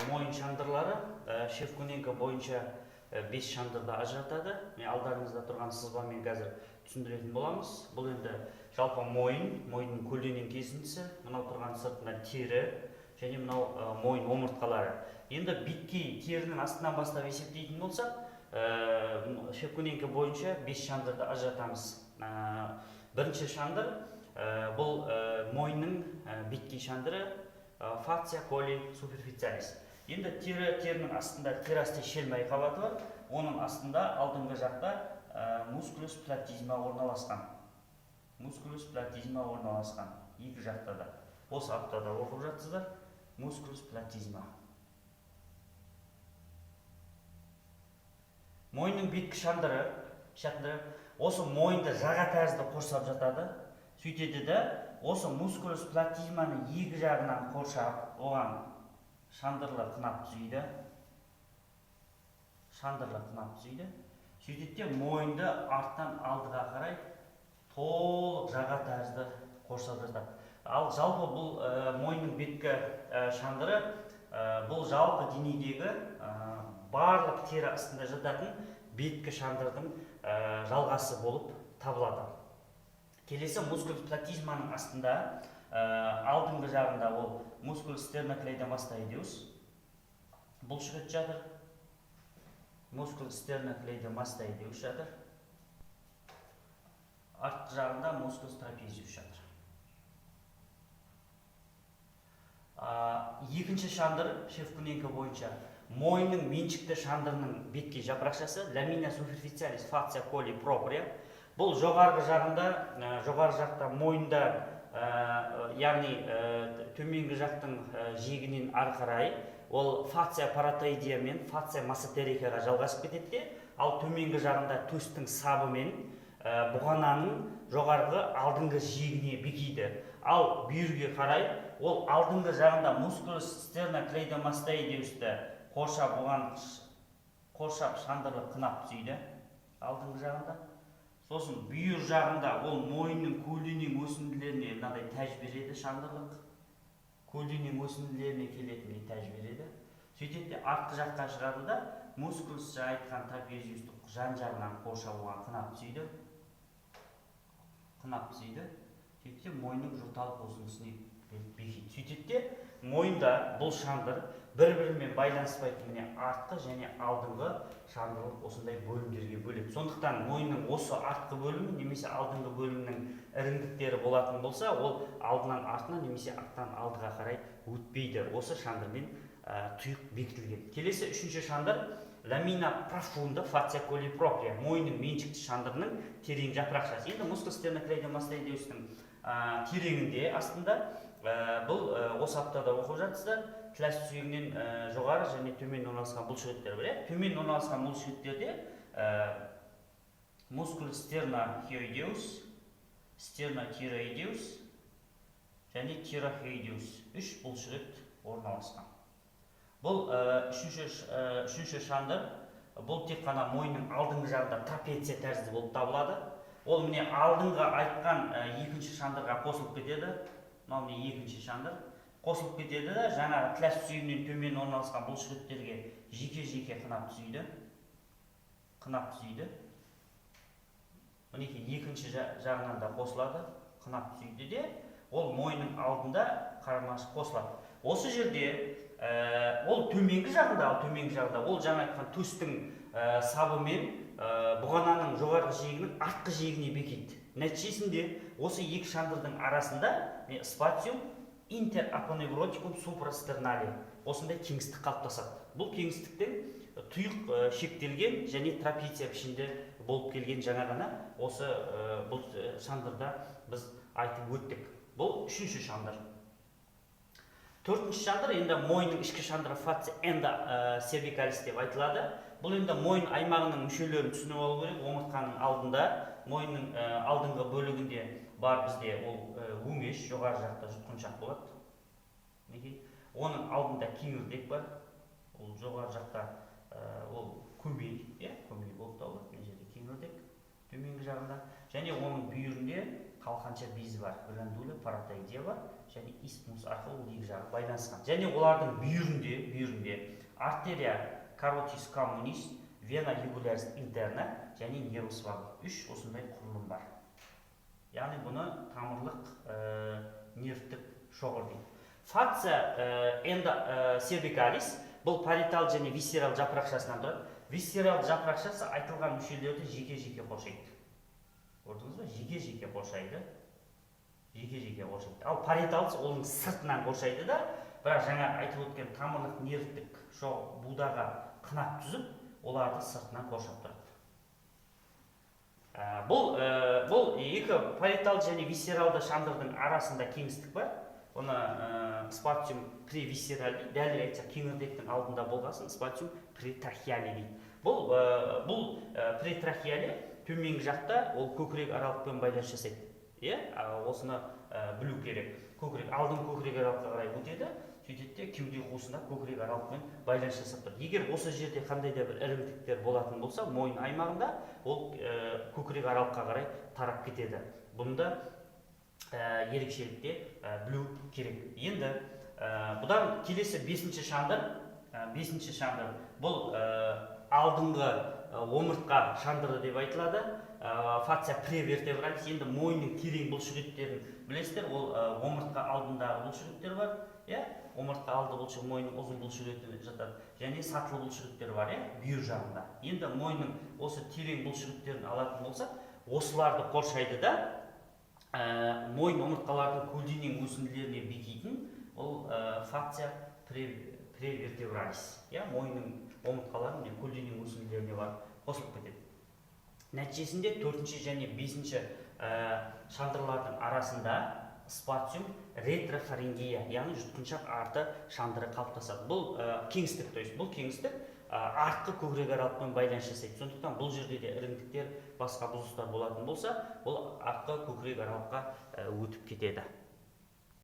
мойын шандырлары Шевкуненко бойынша 5 шандырды ажыратады. Міне, алдарыңызда тұрған сызбамен қазір түсіндіретін боламыз. Бұл енді жалпы мойын, мойынның көлденең кесіндісі, мынау тұрған сыртында тері және мынау мойын омыртқалары. Енді беткей терінің астынан бастап есептейтін болсақ, Шевкуненко бойынша 5 шандырды ажыратамыз. Бірінші шандыр бұл мойынның беткей шандыры, фасция колли суперфициалис. Енді терінің астында терасты шелмай қабаты бар. Оның астында алдыңғы жақта мускулус платизма орналасқан. Мускулус платизма орналасқан екі жақта да. Осы аптада оқып жатсыздар. Мускулус платизма. Мойынның беткі шандыры, осы мойынды жаға тәрізді қоршап жатады. Сөйтеді де, осы мускулус платизманы екі жағынан қоршап, оған шандырлы қынап түзейді. Шандырлы қынап түзейді. Сөйтеді де мойынды арттан алдыға қарай толық жаға тәрізді қоршап жатады. Ал жалпы бұл мойынның беткі шандыры, бұл жалпы денедегі барлық тері астында жататын беткі шандырдың жалғасы болып табылады. Келесі мускулус платизманың астында алдыңғы жағында ол мускулус стерноклеидомастоидеус бұлшық ет жатыр. Мускулус стерноклеидомастоидеус жатыр. Артқы жағында мускулус трапезиус жатыр. Екінші шандыр Шевкуненко бойынша мойынның меншікті шандырының беткей жапырақшасы ламина суперфициалис фасция колли проприа. Бұл жоғарғы жағында, жоғары жақта мойында, яғни төменгі жақтың жиегінен ары қарай ол фасция паратоидия мен фасция массетерикаға жалғасып кетеді де, ал төменгі жағында төстің сабы мен бұғананың жоғарғы алдыңғы жиегіне бекиді. Ал бүйірге қарай ол алдыңғы жағында мускулус стерноклеидомастоидеусті қоршап, оған қоршап шандырлы қынап түзейді алдыңғы жағында. Сосын бүйір жағында ол мойынның көлденең өсінділеріне мынадай тәж береді, шандырлық көлденең өсінділеріне келетіндей тәж береді. Сөйтеді де артқы жаққа шығады да мускулус жаңа айтқан трапезиусты жан жағынан қоршап оған қынап түзейді. Қынап түзейді. Сөйтеді де мойынның жоталық өсіндісіне бекиді. Сөйтеді де мойында бұл шандыр бір-бірімен байланыспайтын міне артқы және алдыңғы шандырлық осындай бөлімдерге бөледі. Сондықтан мойынның осы артқы бөлімі немесе алдыңғы бөлімінің іріңдіктері болатын болса, ол алдынан артына немесе арттан алдыға қарай өтпейді. Осы шандырмен тұйық бекітілген. Келесі үшінші шандыр ламина профунда фасция колли проприа, мойынның меншікті шандырының терең жапырақшасы. Енді мускулус стерноклеидомастоидеустың тереңінде астында бұл осы аптада оқып жатсыздар. Тіл асты сүйегінен жоғары және төмен орналасқан бұлшық еттер бар. Төмен орналасқан бұлшық еттерде мускулус стернохиоидеус, стернотироидеус және тирохиоидеус үш бұлшық ет орналасқан. Бұл үшінші шандыр, бұл тек қана мойынның алдыңғы жағында трапеция тәрізді болып табылады. Ол міне алдыңғы айтқан екінші шандырға қосылып кетеді. Мынау міне екінші шандыр қосылып кетеді де, жаңағы тіл асты сүйегінен төмен орналасқан бұлшық еттерге жеке-жеке қынап түзейді. Қынап түзейді. Мінекей екінші жағынан да қосылады, қынап түзейді де, ол мойынның алдында қарама-қарсы қосылады. Осы жерде ол төменгі жағында, ал төменгі жағында ол жаңа айтқан төстің сабы мен бұғананың жоғарғы жиегінің артқы жиегіне бекиді. Нәтижесінде осы екі шандырдың арасында спациум интерапоневротикум супрастернале осындай кеңістік қалыптасады. Бұл кеңістіктен тұйық шектелген және трапеция пішінді болып келген жаңа ғана осы бұл шандырда біз айтып өттік. Бұл үшінші шандыр. Төртінші шандыр енді мойынның ішкі шандыры фасция эндо cervicalis деп айтылады. Бұл енді мойын аймағының мүшелерін түсініп алу керек. Омыртқаның алдында, мойынның алдыңғы бөлігінде бар бізде ол өңеш, жоғары жақта жұтқыншақ болады. Мінекей, оның алдында кеңірдек бар. Ол жоғары жақта ол көмей, иә, көмей болып табылады. Мына жерде кеңірдек төменгі жағында және оның бүйірінде Қалқанша безі бар, glandula parotidea бар және истмус арқылы ол екі жағы байланысқан. Және олардың бүйірінде arteria carotis communis, vena jugularis interna және nervus vagus, үш осындай құрылым бар. Яғни бұны тамырлық нервтік шоғыр дейді. Fascia endocervicalis бұл париетал және висцерал жапырақшасынан тұрады. Висцерал жапырақшасы айтылған мүшелерді жеке жеке қоршайды, көрдіңіз ба? Жеке жеке қоршайды, жеке жеке қоршайды. Ал париеталыс оның сыртынан қоршайды да, бірақ жаңа айтып өткен тамырлық нервтік будаға қынап түзіп, оларды сыртынан қоршап тұрады. Бұл екі париетал және висцералды шандырдың арасында кеңістік бар. Оны spatium previsicerale дейді. Дәлірек айтсақ, кеңірдектің алдында болғасын, spatium pretracheale дейді. Бұл pretracheale төменгі жақта ол көкірек аралықпен байланыс жасайды, иә. Осыны білу керек. Көкірек алдыңғы көкірек аралыққа қарай өтеді, сөйтеді де, кеуде қуысында көкірек аралықпен байланыс жасап тұрады. Егер осы жерде қандай да бір іріңдіктер болатын болса мойын аймағында, ол көкірек аралыққа қарай тарап кетеді. Бұны да ерекшелікте білу керек. Енді бұдан келесі бесінші шандыр. Бесінші шандыр бұл алдыңғы омыртқа шандыры деп айтылады, fascia prevertebralis. Енді мойынның терең бұлшықеттерін білесіздер, ол омыртқа алдындағы бұлшықеттер бар, иә. Омыртқа алды бұлшық, мойынның ұзын бұлшықетіне жатады және сатылы бұлшықеттер бар, иә, бүйір жағында. Енді мойынның осы терең бұлшықеттерін алатын болсақ, осыларды қоршайды да, мойын омыртқалардың көлденең өсінділеріне бекитін ол fascia prevertebralis, иә. Мойынның омыртқалары міне көлденең өсінділеріне барып қосылып кетеді. Нәтижесінде төртінші және бесінші шандырлардың арасында spatium retropharyngeale, яғни жұтқыншақ арты шандыры қалыптасады. Бұл кеңістік, то есть бұл кеңістік артқы көкірек аралықпен байланыс жасайды. Сондықтан бұл жерде де іріңдіктер, басқа бұзылыстар болатын болса, бұл артқы көкірек аралыққа өтіп кетеді.